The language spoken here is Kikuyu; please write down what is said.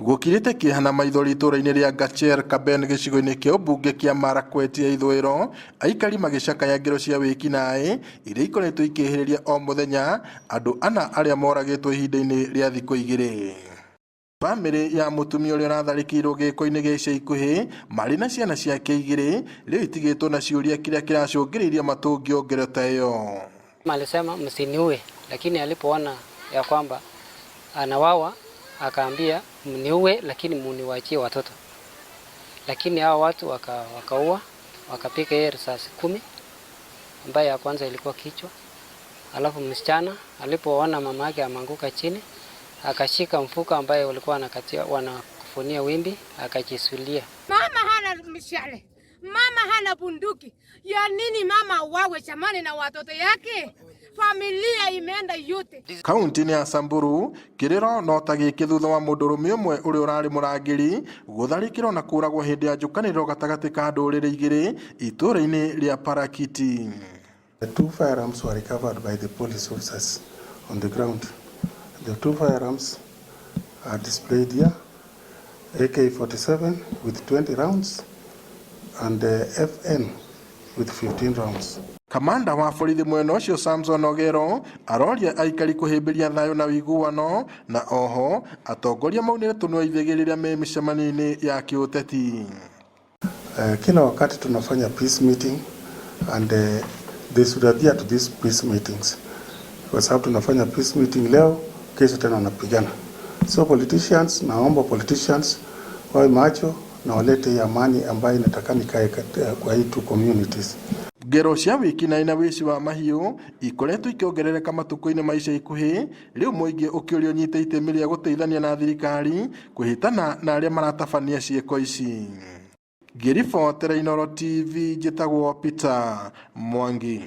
Gũkirĩte kĩeha na maithori itũũra-inĩ rĩa Gacher Kaben gĩcigo-inĩ kĩa ũmbunge kĩa Marakwet ya ithũĩro, aikari magĩcakaya ngero cia wĩkinaĩ iria ikoretwo ikĩhĩrĩria o mũthenya andũ ana arĩa moragĩtwo ihinda-inĩ rĩa thikũ 2. Bamĩrĩ ya mũtumia ũrĩa ũratharĩkĩirwo gĩko-inĩ gĩa ica ikuhĩ marĩ na ciana ciake 2 rĩu itigĩtwo na ciũria kĩrĩa kĩracũngĩrĩirie matũngio ngero ta ĩyo. Alisema msiniue, lakini alipoona ya kwamba anawawa akaambia mniue, lakini muniwachie watoto. Lakini hao watu wakaua, wakapiga yeye risasi 10, ambaye ya kwanza ilikuwa kichwa. Alafu msichana alipoona mama yake ameanguka chini, akashika mfuko ambaye walikuwa wanakufunia wimbi, akajisulia. Mama hana mishale, mama hana bunduki. Ya nini mama wawe chamani na watoto yake? Familia imeenda yote. Kaunti-inĩ ya Samburu kĩrĩro no ta gĩkĩ thutha wa mũndũrũme ũmwe ũrĩa ũrarĩ mũrangĩri gũtharĩkĩrwo na kũragwo hĩndĩ ya njũkanĩrĩro gatagatĩ ka ndũrĩrĩ igĩrĩ itũũra-inĩ rĩa Parakiti. The 2 firearms were recovered by the police officers on the ground. The 2 firearms are displayed here, AK-47 with 20 rounds and the FN with 15 rounds. Kamanda wa borithi mwena ũcio Samson Ogero aroria aikari kũhĩmbĩria thayũ na ũiguano na oho atongoria maunĩre tũnua ithĩgĩ rĩrĩa me mĩcemanio-inĩ ya kĩũteti. Kila wakati tunafanya peace meeting and they should adhere to these peace meetings. Kwa sababu tunafanya peace meeting leo, kesho tena wanapigana. So politicians, naomba politicians wawe macho na walete hii amani ambayo inatakana ikae kwa hii two communities. Ngero cia wĩkinaĩ na wĩici wa mahiũ ikoretwo ikĩongerereka matukũ-inĩ ma ica ikuhĩ, rĩu mũingĩ ũkĩũrio ũnyite itemi rĩa gũteithania na thirikari kwĩhĩtana na arĩa maratabania ciĩko ici. Ngĩribotera Inooro TV, njĩtagwo Peter Mwangi.